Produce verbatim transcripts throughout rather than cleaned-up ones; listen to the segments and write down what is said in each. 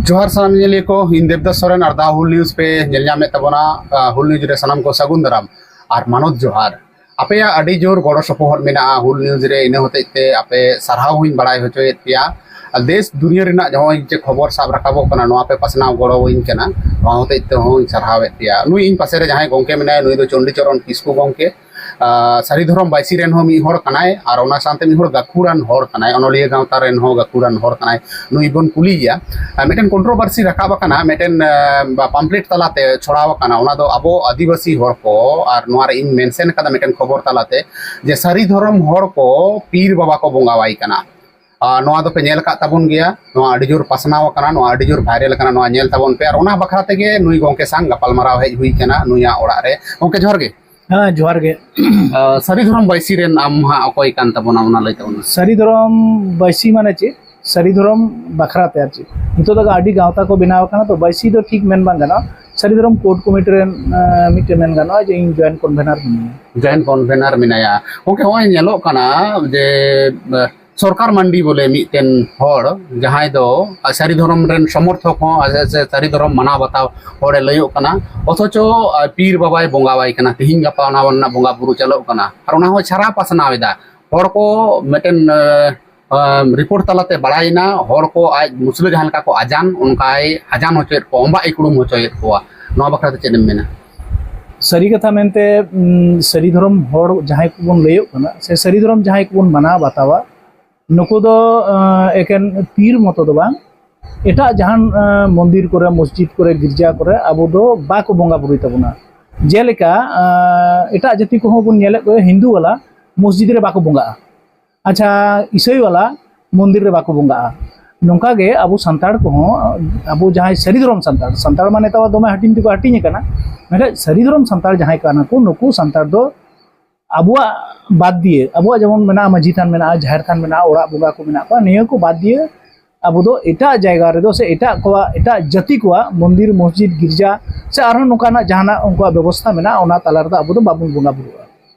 ᱡᱚᱦᱟᱨ ᱥᱟᱱᱟᱢ ᱧᱮᱧᱮᱞᱤᱭᱟᱹ ᱠᱚ, ᱤᱧ ᱫᱮᱵᱫᱟᱥ ᱥᱚᱨᱮᱱ ᱟᱨ ᱫᱟ ᱦᱩᱞ ᱱᱤᱭᱩᱡᱽ ᱯᱮ ᱧᱮᱞ ᱧᱟᱢᱮᱫ ᱛᱟᱵᱚᱱᱟ᱾ ᱟᱸ, ᱦᱩᱞ ᱱᱤᱭᱩᱡᱽ ᱨᱮ ᱥᱟᱱᱟᱢ ᱠᱚ ᱥᱟᱹᱜᱩᱱ ᱫᱟᱨᱟᱢ ᱟᱨ ᱢᱟᱱᱚᱛ ᱡᱚᱦᱟᱨ᱾ ᱟᱯᱮᱭᱟᱜ ᱟᱹᱰᱤ ᱡᱳᱨ ᱜᱚᱲᱚ ᱥᱚᱯᱚᱦᱚᱫ ᱢᱮᱱᱟᱜᱼᱟ ᱦᱩᱞ ᱱᱤᱭᱩᱡᱽ ᱨᱮ, ᱤᱱᱟᱹ ᱦᱚᱛᱮᱡ ᱛᱮ ᱟᱯᱮ ᱥᱟᱨᱦᱟᱣ ᱦᱚᱸᱧ ᱵᱟᱲᱟᱭ ᱦᱚᱪᱚᱭᱮᱫ ᱯᱮᱭᱟ᱾ ᱟᱨ ᱫᱮᱥ ᱫᱩᱱᱤᱭᱟᱹ ᱨᱮᱱᱟᱜ ᱱᱚᱜᱼᱚᱭ ᱡᱮ ᱠᱷᱚᱵᱚᱨ ᱥᱟᱵ ᱨᱟᱠᱟᱵᱚᱜ ᱠᱟᱱᱟ, ᱱᱚᱣᱟ ᱯᱮ ᱯᱟᱥᱱᱟᱣ ᱜᱚᱲᱚᱣᱟᱹᱧ ᱠᱟᱱᱟ, ᱱᱚᱣᱟ ᱦᱚᱛᱮᱡ ᱛᱮᱦᱚᱸᱧ ᱥᱟᱨᱦᱟᱣᱮᱫ ᱯᱮᱭᱟ᱾ ᱱᱩᱭ ᱤᱧ ᱯᱟᱥᱮ ᱨᱮ ᱡᱟᱦᱟᱸᱭ ᱜᱚᱢᱠᱮ ᱢᱮᱱᱟᱭᱟ, ᱱᱩᱭ ᱫᱚ ᱪᱚᱱᱰᱤᱪᱚᱨᱚᱱ ᱠᱤᱥᱠᱩ ᱜᱚᱢᱠᱮ᱾ ᱟᱨ ᱥᱟᱹᱨᱤ ᱫᱷᱚᱨᱚᱢ ᱵᱟᱭᱥᱤ ᱨᱮᱱ ᱦᱚᱸ ᱢᱤᱫ ᱦᱚᱲ ᱠᱟᱱᱟᱭ, ᱟᱨ ᱚᱱᱟ ᱥᱟᱶᱛᱮ ᱢᱤᱫ ᱦᱚᱲ ᱜᱟᱹᱠᱷᱩᱲᱟᱱ ᱦᱚᱲ ᱠᱟᱱᱟᱭ, ᱚᱱᱚᱞᱤᱭᱟᱹ ᱜᱟᱶᱛᱟ ᱨᱮᱱ ᱦᱚᱸ ᱜᱟᱹᱠᱷᱩᱲᱟᱱ ᱦᱚᱲ ᱠᱟᱱᱟᱭ᱾ ᱱᱩᱭ ᱵᱚᱱ ᱠᱩᱞᱤᱭᱮᱭᱟ᱾ ᱟᱨ ᱢᱤᱫᱴᱮᱱ ᱠᱚᱱᱴᱨᱳᱵᱷᱟᱨᱥᱤ ᱨᱟᱠᱟᱵ ᱟᱠᱟᱱᱟ, ᱢᱤᱫᱴᱮᱱ, ᱟᱸ, ᱯᱟᱢᱯᱞᱮᱴ ᱛᱟᱞᱟᱛᱮ ᱪᱷᱚᱲᱟᱣ ᱟᱠᱟᱱᱟ, ᱚᱱᱟ ᱫᱚ ᱟᱵᱚ ᱟᱹᱫᱤᱵᱟᱹᱥᱤ ᱦᱚᱲ ᱠᱚ, ᱟᱨ ᱱᱚᱣᱟ ᱨᱮ ᱤᱧ ᱢᱮᱱᱥᱮᱱ ᱟᱠᱟᱫᱟ ᱢᱤᱫᱴᱮᱱ ᱠᱷᱚᱵᱚᱨ ᱛᱟᱞᱟᱛᱮ, ᱡᱮ ᱥᱟᱹᱨᱤ ᱫᱷᱚᱨᱚᱢ ᱦᱚᱲ ᱠᱚ ᱯᱤᱨ ᱵᱟᱵᱟ ᱠᱚ ᱵᱚᱸᱜᱟᱣᱟᱭ ᱠᱟᱱᱟ᱾ ᱟᱨ ᱱᱚᱣᱟ ᱫᱚᱯᱮ ᱧᱮᱞ ᱟᱠᱟᱫ ᱛᱟᱵᱚᱱ ᱜᱮᱭᱟ, ᱱᱚᱣᱟ ᱟᱹᱰᱤ ᱡᱳᱨ ᱯᱟᱥᱱᱟᱣ ᱟᱠᱟᱱᱟ, ᱱᱚᱣᱟ ᱟᱹᱰᱤ ᱡᱳᱨ ᱵᱷᱟᱭᱨᱟᱞ ᱟᱠᱟᱱᱟ, ᱱᱚᱣᱟ ᱧᱮᱞ ᱛᱟᱵᱚᱱ ᱯᱮ᱾ ᱟᱨ ᱚᱱᱟ ᱵᱟᱠᱷᱨᱟ ᱛᱮᱜᱮ ᱱᱩᱭ ᱜᱚᱢᱠᱮ ᱥᱟᱝ ᱜᱟᱯᱟᱞᱢᱟᱨᱟᱣ ᱦᱮᱡ ᱦᱩᱭ ᱟᱠᱟᱱᱟ ᱱᱩᱭᱟᱜ ᱚᱲᱟᱜ ᱨᱮ᱾ ᱜᱚᱢᱠᱮ, ᱡᱚᱦᱟᱨ ᱜᱮ᱾ ᱦᱮᱸ, ᱡᱚᱦᱟᱨ ᱜᱮ᱾ ᱟᱨ ᱥᱟᱹᱨᱤ ᱫᱷᱚᱨᱚᱢ ᱵᱟᱭᱥᱤ ᱨᱮᱱ ᱟᱢ ᱦᱟᱸᱜ ᱚᱠᱚᱭ ᱠᱟᱱ ᱛᱟᱵᱚᱱᱟ, ᱚᱱᱟ ᱞᱟᱹᱭ ᱛᱟᱵᱚᱱ ᱢᱮ᱾ ᱥᱟᱹᱨᱤ ᱫᱷᱚᱨᱚᱢ ᱵᱟᱭᱥᱤ ᱢᱟᱱᱮ ᱪᱮᱫ? ᱥᱟᱹᱨᱤ ᱫᱷᱚᱨᱚᱢ ᱵᱟᱠᱷᱨᱟ ᱛᱮ ᱟᱨ ᱪᱮᱫ? ᱱᱤᱛᱚᱜ ᱫᱚ ᱟᱹᱰᱤ ᱜᱟᱶᱛᱟ ᱠᱚ ᱵᱮᱱᱟᱣ ᱟᱠᱟᱱᱟ, ᱛᱚ ᱵᱟᱭᱥᱤ ᱫᱚ ᱴᱷᱤᱠ ᱢᱮᱱ ᱵᱟᱝ ᱜᱟᱱᱚᱜᱼᱟ᱾ ᱥᱟᱹᱨᱤ ᱫᱷᱚᱨᱚᱢ ᱠᱳᱰ ᱠᱚᱢᱤᱴᱤ ᱨᱮᱱ, ᱟᱸ, ᱢᱤᱫᱴᱮᱱ ᱢᱮᱱ ᱜᱟᱱᱚᱜᱼᱟ ᱡᱮ ᱤᱧ ᱡᱚᱭᱮᱱᱴ ᱠᱚᱱᱵᱷᱮᱱᱟᱨ ᱢᱤᱱᱟᱹᱧᱟ᱾ ᱡᱚᱭᱮᱱᱴ ᱠᱚᱱᱵᱷᱮᱱᱟᱨ ᱢᱮᱱᱟᱭᱟ᱾ ᱜᱚᱢᱠᱮ, ᱱᱚᱜᱼᱚᱭ ᱧᱮᱞᱚᱜ ᱠᱟᱱᱟ ᱡᱮ, ᱟᱸ, ᱥᱚᱨᱠᱟᱨ ᱢᱟᱱᱰᱤ ᱵᱚᱞᱮ ᱢᱤᱫᱴᱮᱱ ᱦᱚᱲ, ᱡᱟᱦᱟᱸᱭ ᱫᱚ ᱥᱟᱹᱨᱤ ᱫᱷᱚᱨᱚᱢ ᱨᱮᱱ ᱥᱚᱢᱚᱨᱛᱷᱚᱠ ᱦᱚᱸ, ᱥᱮ, ᱥᱮ ᱥᱟᱹᱨᱤ ᱫᱷᱚᱨᱚᱢ ᱢᱟᱱᱟᱣ ᱵᱟᱛᱟᱣ ᱦᱚᱲᱮ ᱞᱟᱹᱭᱚᱜ ᱠᱟᱱᱟ, ᱚᱛᱷᱚᱪᱚ, ᱟᱸ, ᱯᱤᱨ ᱵᱟᱵᱟᱭ ᱵᱚᱸᱜᱟᱣᱟᱭ ᱠᱟᱱᱟ᱾ ᱛᱤᱦᱤᱧ ᱜᱟᱯᱟ ᱚᱱᱟ ᱨᱮᱱᱟᱜ ᱵᱚᱸᱜᱟ ᱵᱩᱨᱩ ᱪᱟᱞᱟᱜ ᱠᱟᱱᱟ, ᱟᱨ ᱚᱱᱟ ᱦᱚᱸ ᱪᱷᱟᱨᱟ ᱯᱟᱥᱱᱟᱣ ᱮᱫᱟ᱾ ᱦᱚᱲ ᱠᱚ ᱢᱤᱫᱴᱮᱱ, ᱟᱸ, ᱟᱸ, ᱨᱤᱯᱳᱨᱴ ᱛᱟᱞᱟᱛᱮ ᱵᱟᱲᱟᱭᱮᱱᱟ, ᱦᱚᱲ ᱠᱚ ᱟᱡ ᱢᱩᱥᱞᱟᱹ ᱡᱟᱦᱟᱸ ᱞᱮᱠᱟ ᱠᱚ ᱟᱡᱟᱱ, ᱚᱱᱠᱟᱭ ᱟᱡᱟᱱ ᱦᱚᱪᱚᱭᱮᱫ ᱠᱚᱣᱟ, ᱚᱢᱵᱟᱜ ᱤᱠᱲᱩᱢ ᱦᱚᱪᱚᱭᱮᱫ ᱠᱚᱣᱟ᱾ ᱱᱚᱣᱟ ᱵᱟᱠᱷᱨᱟ ᱛᱮ ᱪᱮᱫ ᱮᱢ ᱢᱮᱱᱟ? ᱥᱟᱹᱨᱤ ᱠᱟᱛᱷᱟ ᱢᱮᱱᱛᱮ, ᱩᱢ, ᱥᱟᱹᱨᱤ ᱫᱷᱚᱨᱚᱢ ᱦᱚᱲ ᱡᱟᱦᱟᱸᱭ ᱠᱚᱵᱚᱱ ᱞᱟᱹᱭᱚᱜ ᱠᱟᱱᱟ, ᱥᱮ ᱥᱟᱹᱨᱤ ᱫᱷᱚᱨᱚᱢ ᱡᱟᱦᱟᱸᱭ ᱠᱚᱵᱚᱱ ᱢᱟᱱᱟᱣ ᱵᱟᱛᱟᱣᱟ, ᱱᱩᱠᱩ ᱫᱚ, ᱟᱸ, ᱮᱠᱮᱱ ᱯᱤᱨ ᱢᱚᱛᱚ ᱫᱚ ᱵᱟᱝ, ᱮᱴᱟᱜ ᱡᱟᱦᱟᱱ, ᱟᱸ, ᱢᱚᱱᱫᱤᱨ ᱠᱚᱨᱮ, ᱢᱚᱥᱡᱤᱫ ᱠᱚᱨᱮ, ᱜᱤᱨᱡᱟ ᱠᱚᱨᱮ ᱟᱵᱚ ᱫᱚ ᱵᱟᱠᱚ ᱵᱚᱸᱜᱟ ᱵᱩᱨᱩᱭ ᱛᱟᱵᱚᱱᱟ᱾ ᱡᱮᱞᱮᱠᱟ, ᱟᱸ, ᱮᱴᱟᱜ ᱡᱟᱹᱛᱤ ᱠᱚᱦᱚᱸ ᱵᱚᱱ ᱧᱮᱞᱮᱫ ᱠᱚᱣᱟ, ᱦᱤᱱᱫᱩ ᱵᱟᱞᱟ ᱢᱚᱥᱡᱤᱫ ᱨᱮ ᱵᱟᱠᱚ ᱵᱚᱸᱜᱟᱜᱼᱟ᱾ ᱟᱪᱪᱷᱟ, ᱤᱥᱟᱹᱭ ᱵᱟᱞᱟ ᱢᱚᱱᱫᱤᱨ ᱨᱮ ᱵᱟᱠᱚ ᱵᱚᱸᱜᱟᱜᱼᱟ᱾ ᱱᱚᱝᱠᱟ ᱜᱮ ᱟᱵᱚ ᱥᱟᱱᱛᱟᱲ ᱠᱚᱦᱚᱸ, ᱟᱵᱚ ᱡᱟᱦᱟᱸᱭ ᱥᱟᱹᱨᱤ ᱫᱷᱚᱨᱚᱢ ᱥᱟᱱᱛᱟᱲ, ᱥᱟᱱᱛᱟᱲ ᱢᱟ ᱱᱮᱛᱟᱨ ᱫᱚᱢᱮ ᱦᱟᱹᱴᱤᱧ ᱛᱮᱠᱚ ᱦᱟᱹᱴᱤᱧ ᱟᱠᱟᱱᱟ, ᱢᱮᱱᱠᱷᱟᱱ ᱥᱟᱹᱨᱤ ᱫᱷᱚᱨᱚᱢ ᱥᱟᱱᱛᱟᱲ ᱡᱟᱦᱟᱸᱭ ᱠᱟᱱᱟ ᱠᱚ, ᱱᱩᱠᱩ ᱥᱟᱱᱛᱟᱲ ᱫᱚ ᱟᱵᱚᱣᱟᱜ ᱵᱟᱫ ᱫᱤᱭᱮ, ᱟᱵᱚᱣᱟᱜ ᱡᱮᱢᱚᱱ ᱢᱮᱱᱟᱜᱼᱟ, ᱢᱟᱹᱡᱷᱤ ᱛᱷᱟᱱ ᱢᱮᱱᱟᱜᱼᱟ, ᱡᱟᱦᱮᱨ ᱛᱷᱟᱱ ᱢᱮᱱᱟᱜᱼᱟ, ᱚᱲᱟᱜ ᱵᱚᱸᱜᱟ ᱠᱚ ᱢᱮᱱᱟᱜ ᱠᱚᱣᱟ, ᱱᱤᱭᱟᱹ ᱠᱚ ᱵᱟᱫ ᱫᱤᱭᱮ ᱟᱵᱚ ᱫᱚ ᱮᱴᱟᱜ ᱡᱟᱭᱜᱟ ᱨᱮᱫᱚ ᱥᱮ ᱮᱴᱟᱜ ᱠᱚᱣᱟᱜ, ᱮᱴᱟᱜ ᱡᱟᱹᱛᱤ ᱠᱚᱣᱟᱜ ᱢᱚᱱᱫᱤᱨ, ᱢᱚᱥᱡᱤᱫ, ᱜᱤᱨᱡᱟ ᱥᱮ ᱟᱨᱦᱚᱸ ᱱᱚᱝᱠᱟᱱᱟᱜ ᱡᱟᱦᱟᱱᱟᱜ ᱩᱱᱠᱩᱣᱟᱜ ᱵᱮᱵᱚᱥᱛᱷᱟ ᱢᱮᱱᱟᱜᱼᱟ, ᱚᱱᱟ ᱛᱟᱞᱟ ᱨᱮᱫᱚ ᱟᱵᱚ ᱫᱚ ᱵᱟᱵᱚᱱ ᱵᱚᱸᱜᱟ ᱵᱩᱨᱩᱜᱼᱟ᱾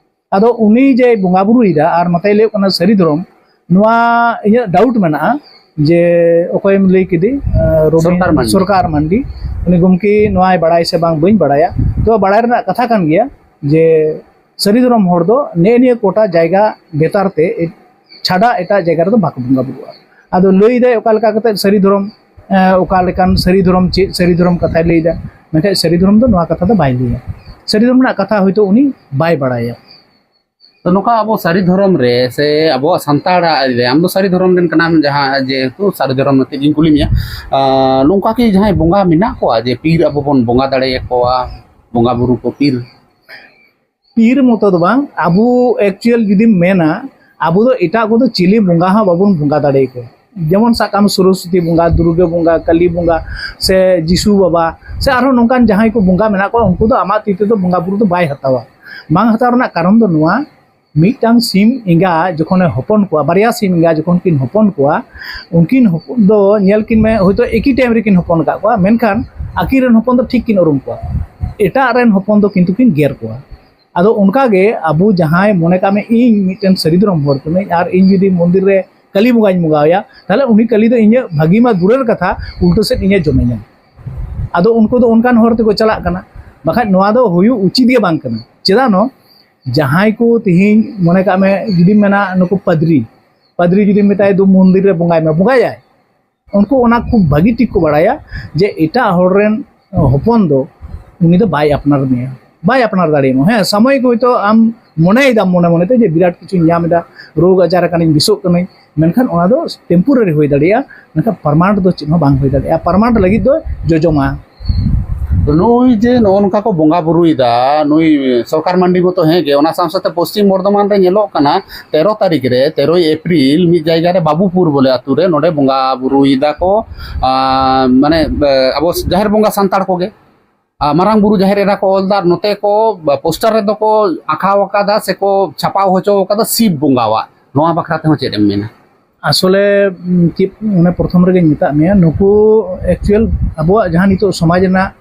ᱟᱫᱚ ᱩᱱᱤ ᱡᱮᱭ ᱵᱚᱸᱜᱟ ᱵᱩᱨᱩᱭᱮᱫᱟ ᱟᱨ ᱱᱚᱛᱮᱭ ᱞᱟᱹᱭᱚᱜ ᱠᱟᱱᱟ ᱥᱟᱹᱨᱤ ᱫᱷᱚᱨᱚᱢ, ᱱᱚᱣᱟ ᱤᱧᱟᱹᱜ ᱰᱟᱣᱩᱴ ᱢᱮᱱᱟᱜᱼᱟ ᱡᱮ ᱚᱠᱚᱭᱮᱢ ᱞᱟᱹᱭ ᱠᱮᱫᱮ, ᱟᱸ, ᱨᱚᱵᱤ ᱥᱚᱨᱠᱟᱨ ᱢᱟᱱᱰᱤ᱾ ᱥᱚᱨᱠᱟᱨ ᱢᱟᱱᱰᱤ, ᱩᱱᱤ ᱜᱚᱢᱠᱮ ᱱᱚᱣᱟᱭ ᱵᱟᱲᱟᱭ ᱥᱮ ᱵᱟᱝ ᱵᱟᱹᱧ ᱵᱟᱲᱟᱭᱟ, ᱛᱚ ᱵᱟᱲᱟᱭ ᱨᱮᱱᱟᱜ ᱠᱟᱛᱷᱟ ᱠᱟᱱ ᱜᱮᱭᱟ ᱡᱮ ᱥᱟᱹᱨᱤ ᱫᱷᱚᱨᱚᱢ ᱦᱚᱲ ᱫᱚ ᱱᱮᱜᱼᱮ ᱱᱤᱭᱟᱹ ᱠᱚᱴᱟ ᱡᱟᱭᱜᱟ ᱵᱷᱮᱛᱟᱨ ᱛᱮ ᱪᱷᱟᱰᱟ ᱮᱴᱟᱜ ᱡᱟᱭᱜᱟ ᱨᱮᱫᱚ ᱵᱟᱠᱚ ᱵᱚᱸᱜᱟ ᱵᱩᱨᱩᱜᱼᱟ᱾ ᱟᱫᱚ ᱞᱟᱹᱭ ᱫᱟᱭ ᱚᱠᱟ ᱞᱮᱠᱟ ᱠᱟᱛᱮ ᱥᱟᱹᱨᱤ ᱫᱷᱚᱨᱚᱢ, ᱮᱸ, ᱚᱠᱟ ᱞᱮᱠᱟᱱ ᱥᱟᱹᱨᱤ ᱫᱷᱚᱨᱚᱢ, ᱪᱮᱫ ᱥᱟᱹᱨᱤ ᱫᱷᱚᱨᱚᱢ ᱠᱟᱛᱷᱟᱭ ᱞᱟᱹᱭ ᱫᱟ, ᱢᱮᱱᱠᱷᱟᱱ ᱥᱟᱹᱨᱤ ᱫᱷᱚᱨᱚᱢ ᱫᱚ ᱱᱚᱣᱟ ᱠᱟᱛᱷᱟ ᱫᱚ ᱵᱟᱭ ᱞᱟᱹᱭᱟ᱾ ᱥᱟᱹᱨᱤ ᱫᱷᱚᱨᱚᱢ ᱨᱮᱱᱟᱜ ᱠᱟᱛᱷᱟ ᱦᱚᱭᱛᱳ ᱩᱱᱤ ᱵᱟᱭ ᱵᱟᱲᱟᱭᱟ᱾ ᱛᱚ ᱱᱚᱝᱠᱟ ᱟᱵᱚ ᱥᱟᱹᱨᱤ ᱫᱷᱚᱨᱚᱢ ᱨᱮ ᱥᱮ ᱟᱵᱚᱣᱟᱜ ᱥᱟᱱᱛᱟᱲᱟᱜ ᱨᱮ, ᱟᱢ ᱫᱚ ᱥᱟᱹᱨᱤ ᱫᱷᱚᱨᱚᱢ ᱨᱮᱱ ᱠᱟᱱᱟᱢ, ᱡᱟᱦᱟᱸ ᱡᱮᱦᱮᱛᱩ ᱥᱟᱹᱨᱤ ᱫᱷᱚᱨᱚᱢ ᱨᱮ ᱤᱧ ᱠᱩᱞᱤ ᱢᱮᱭᱟ, ᱟᱸ, ᱱᱚᱝᱠᱟ ᱠᱤ ᱡᱟᱦᱟᱸᱭ ᱵᱚᱸᱜᱟ ᱢᱮᱱᱟᱜ ᱠᱚᱣᱟ ᱡᱮ ᱯᱤᱨ ᱟᱵᱚ ᱵᱚᱱ ᱵᱚᱸᱜᱟ ᱫᱟᱲᱮᱭᱟᱠᱚᱣᱟ, ᱵᱚᱸᱜᱟ ᱵᱩᱨᱩ ᱠᱚ ᱯᱤᱨ? ᱯᱤᱨ ᱢᱚᱛᱚ ᱫᱚ ᱵᱟᱝ, ᱟᱵᱚ ᱮᱠᱪᱩᱭᱟᱞ ᱡᱩᱫᱤᱢ ᱢᱮᱱᱟ, ᱟᱵᱚ ᱫᱚ ᱮᱴᱟᱜ ᱠᱚᱫᱚ ᱪᱤᱞᱤ ᱵᱚᱸᱜᱟ ᱦᱚᱸ ᱵᱟᱵᱚᱱ ᱵᱚᱸᱜᱟ ᱫᱟᱲᱮᱭᱟᱠᱚᱣᱟ᱾ ᱡᱮᱢᱚᱱ ᱥᱟᱵ ᱠᱟᱜ ᱢᱮ ᱥᱚᱨᱚᱥᱚᱛᱤ ᱵᱚᱸᱜᱟ, ᱫᱩᱨᱜᱟᱹ ᱵᱚᱸᱜᱟ, ᱠᱟᱞᱤ ᱵᱚᱸᱜᱟ, ᱥᱮ ᱡᱤᱥᱩ ᱵᱟᱵᱟ, ᱥᱮ ᱟᱨᱦᱚᱸ ᱱᱚᱝᱠᱟᱱ ᱡᱟᱦᱟᱸᱭ ᱠᱚ ᱵᱚᱸᱜᱟ ᱢᱮᱱᱟᱜ ᱠᱚᱣᱟ, ᱩᱱᱠᱩ ᱫᱚ ᱟᱢᱟᱜ ᱛᱤ ᱛᱮᱫᱚ ᱵᱚᱸᱜᱟ ᱵᱩᱨᱩ ᱫᱚ ᱵᱟᱭ ᱦᱟᱛᱟᱣᱟ᱾ ᱵᱟᱝ ᱦᱟᱛᱟᱣ ᱨᱮᱱᱟᱜ ᱠᱟᱨᱚᱱ ᱫᱚ ᱱᱚᱣᱟ, ᱢᱤᱫᱴᱟᱝ ᱥᱤᱢ ᱮᱸᱜᱟ ᱡᱚᱠᱷᱚᱱᱮ ᱦᱚᱯᱚᱱ ᱠᱚᱣᱟ, ᱵᱟᱨᱭᱟ ᱥᱤᱢ ᱮᱸᱜᱟ ᱡᱚᱠᱷᱚᱱ ᱠᱤᱱ ᱦᱚᱯᱚᱱ ᱠᱚᱣᱟ, ᱩᱱᱠᱤᱱ ᱦᱚᱯᱚᱱ ᱫᱚ ᱧᱮᱞ ᱠᱤᱱ ᱢᱮ, ᱦᱚᱭᱛᱳ ᱮᱠᱤ ᱴᱟᱭᱤᱢ ᱨᱮᱠᱤᱱ ᱦᱚᱯᱚᱱ ᱟᱠᱟᱫ ᱠᱚᱣᱟ, ᱢᱮᱱᱠᱷᱟᱱ ᱟᱹᱠᱤᱱ ᱨᱮᱱ ᱦᱚᱯᱚᱱ ᱫᱚ ᱴᱷᱤᱠ ᱠᱤᱱ ᱩᱨᱩᱢ ᱠᱚᱣᱟ, ᱮᱴᱟᱜ ᱨᱮᱱ ᱦᱚᱯᱚᱱ ᱫᱚ ᱠᱤᱱᱛᱩ ᱠᱤᱱ ᱜᱮᱨ ᱠᱚᱣᱟ᱾ ᱟᱫᱚ ᱚᱱᱠᱟᱜᱮ ᱟᱵᱚ ᱡᱟᱦᱟᱸᱭ, ᱢᱚᱱᱮ ᱠᱟᱜ ᱢᱮ ᱤᱧ ᱢᱤᱫᱴᱮᱱ ᱥᱟᱹᱨᱤ ᱫᱷᱚᱨᱚᱢ ᱦᱚᱲ ᱠᱟᱹᱱᱟᱹᱧ ᱟᱨ ᱤᱧ ᱡᱩᱫᱤ ᱢᱚᱱᱫᱤᱨ ᱨᱮ ᱠᱟᱹᱞᱤ ᱵᱚᱸᱜᱟᱧ ᱵᱚᱸᱜᱟᱣᱟᱭᱟ, ᱛᱟᱦᱞᱮ ᱩᱱᱤ ᱠᱟᱹᱞᱤ ᱫᱚ ᱤᱧᱟᱹᱜ ᱵᱷᱟᱹᱜᱤ ᱢᱟ ᱫᱩᱨᱮᱨ ᱠᱟᱛᱷᱟ, ᱩᱞᱴᱟᱹ ᱥᱮᱫ ᱤᱧᱮ ᱡᱚᱢᱮᱧᱟ᱾ ᱟᱫᱚ ᱩᱱᱠᱩ ᱫᱚ ᱚᱱᱠᱟᱱ ᱦᱚᱨ ᱛᱮᱠᱚ ᱪᱟᱞᱟᱜ ᱠᱟᱱᱟ, ᱵᱟᱠᱷᱟᱡ ᱱᱚᱣᱟ ᱫᱚ ᱦᱩᱭᱩᱜ ᱩᱪᱤᱛ ᱜᱮ ᱵᱟᱝ ᱠᱟᱱᱟ᱾ ᱪᱮᱫᱟᱜ ᱱᱚ ᱡᱟᱦᱟᱸᱭ ᱠᱚ ᱛᱮᱦᱮᱧ ᱢᱚᱱᱮ ᱠᱟᱜ ᱢᱮ ᱡᱩᱫᱤᱢ ᱢᱮᱱᱟ ᱱᱩᱠᱩ ᱯᱟᱫᱽᱨᱤ, ᱯᱟᱫᱽᱨᱤ ᱡᱩᱫᱤᱢ ᱢᱮᱛᱟᱭ ᱫᱩ ᱢᱚᱱᱫᱤᱨ ᱨᱮ ᱵᱚᱸᱜᱟᱭ ᱢᱮ, ᱵᱚᱸᱜᱟᱭᱟᱭ, ᱩᱱᱠᱩ ᱚᱱᱟ ᱠᱷᱩᱵ ᱵᱷᱟᱹᱜᱤ ᱴᱷᱤᱠ ᱠᱚ ᱵᱟᱲᱟᱭᱟ ᱡᱮ ᱮᱴᱟᱜ ᱦᱚᱲ ᱨᱮᱱ ᱦᱚᱯᱚᱱ ᱫᱚ ᱩᱱᱤ ᱫᱚ ᱵᱟᱭ ᱟᱯᱱᱟᱨ ᱢᱮᱭᱟ, ᱵᱟᱭ ᱟᱯᱱᱟᱨ ᱫᱟᱲᱮᱭᱟᱢᱟ᱾ ᱦᱮᱸ, ᱥᱟᱢᱚᱭᱤᱠ ᱦᱚᱭᱛᱳ ᱟᱢ ᱢᱚᱱᱮᱭᱮᱫᱟᱢ ᱢᱚᱱᱮ ᱢᱚᱱᱮᱛᱮ ᱡᱮ ᱵᱤᱨᱟᱴ ᱠᱤᱪᱷᱩᱧ ᱧᱟᱢ ᱮᱫᱟ, ᱨᱳᱜᱽ ᱟᱡᱟᱨ ᱟᱠᱟᱱᱟᱹᱧ, ᱵᱮᱥᱚᱜ ᱠᱟᱹᱱᱟᱹᱧ, ᱢᱮᱱᱠᱷᱟᱱ ᱚᱱᱟ ᱫᱚ ᱴᱮᱢᱯᱳᱨᱟᱨᱤ ᱦᱩᱭ ᱫᱟᱲᱮᱭᱟᱜᱼᱟ, ᱢᱮᱱᱠᱷᱟᱱ ᱯᱟᱨᱢᱟᱱᱮᱱᱴ ᱫᱚ ᱪᱮᱫ ᱦᱚᱸ ᱵᱟᱝ ᱦᱩᱭ ᱫᱟᱲᱮᱭᱟᱜᱼᱟ᱾ ᱯᱟᱨᱢᱟᱱᱮᱱᱴ ᱞᱟᱹᱜᱤᱫ ᱫᱚ ᱡᱚᱡᱚᱢᱟ᱾ ᱱᱩᱭ ᱡᱮ ᱱᱚᱜᱼᱚ ᱱᱚᱝᱠᱟ ᱠᱚ ᱵᱚᱸᱜᱟ ᱵᱩᱨᱩᱭᱮᱫᱟ, ᱱᱩᱭ ᱥᱚᱨᱠᱟᱨ ᱢᱟᱱᱰᱤ ᱢᱚᱛᱚ ᱦᱮᱸ ᱜᱮ, ᱚᱱᱟ ᱥᱟᱶ ᱥᱟᱶᱛᱮ ᱯᱚᱥᱪᱤᱢ ᱵᱚᱨᱫᱷᱚᱢᱟᱱ ᱨᱮ ᱧᱮᱞᱚᱜ ᱠᱟᱱᱟ, ᱛᱮᱨᱚ ᱛᱟᱹᱨᱤᱠᱷ ᱨᱮ, ᱛᱮᱨᱚᱭ ᱮᱯᱨᱤᱞ, ᱢᱤᱫ ᱡᱟᱭᱜᱟ ᱨᱮ ᱵᱟᱵᱩᱯᱩᱨ ᱵᱚᱞᱮ ᱟᱛᱳ ᱨᱮ ᱱᱚᱰᱮ ᱵᱚᱸᱜᱟ ᱵᱩᱨᱩᱭᱮᱫᱟ ᱠᱚ, ᱟᱨ ᱢᱟᱱᱮ ᱟᱵᱚ ᱡᱟᱦᱮᱨ ᱵᱚᱸᱜᱟ ᱥᱟᱱᱛᱟᱲ ᱠᱚᱜᱮ, ᱟᱨ ᱢᱟᱨᱟᱝ ᱵᱩᱨᱩ ᱡᱟᱦᱮᱨ ᱮᱨᱟ ᱠᱚ ᱚᱞ ᱫᱟ, ᱟᱨ ᱱᱚᱛᱮ ᱠᱚ ᱯᱳᱥᱴᱟᱨ ᱨᱮᱫᱚ ᱠᱚ ᱟᱸᱠᱟᱣ ᱟᱠᱟᱫᱟ ᱥᱮᱠᱚ ᱪᱷᱟᱯᱟᱣ ᱦᱚᱪᱚ ᱟᱠᱟᱫᱟ ᱥᱤᱵ ᱵᱚᱸᱜᱟᱣᱟᱜ᱾ ᱱᱚᱣᱟ ᱵᱟᱠᱷᱨᱟ ᱛᱮᱦᱚᱸ ᱪᱮᱫ ᱮᱢ ᱢᱮᱱᱟ? ᱟᱥᱚᱞᱮ ᱩᱢ, ᱪᱮᱫ ᱚᱱᱮ ᱯᱨᱚᱛᱷᱚᱢ ᱨᱮᱜᱮᱧ ᱢᱮᱛᱟᱫ ᱢᱮᱭᱟ, ᱱᱩᱠᱩ ᱮᱠᱪᱩᱭᱟᱞ ᱟᱵᱚᱣᱟᱜ ᱡᱟᱦᱟᱸ ᱱᱤᱛᱚᱜ ᱥᱚᱢᱟᱡᱽ ᱨᱮᱱᱟᱜ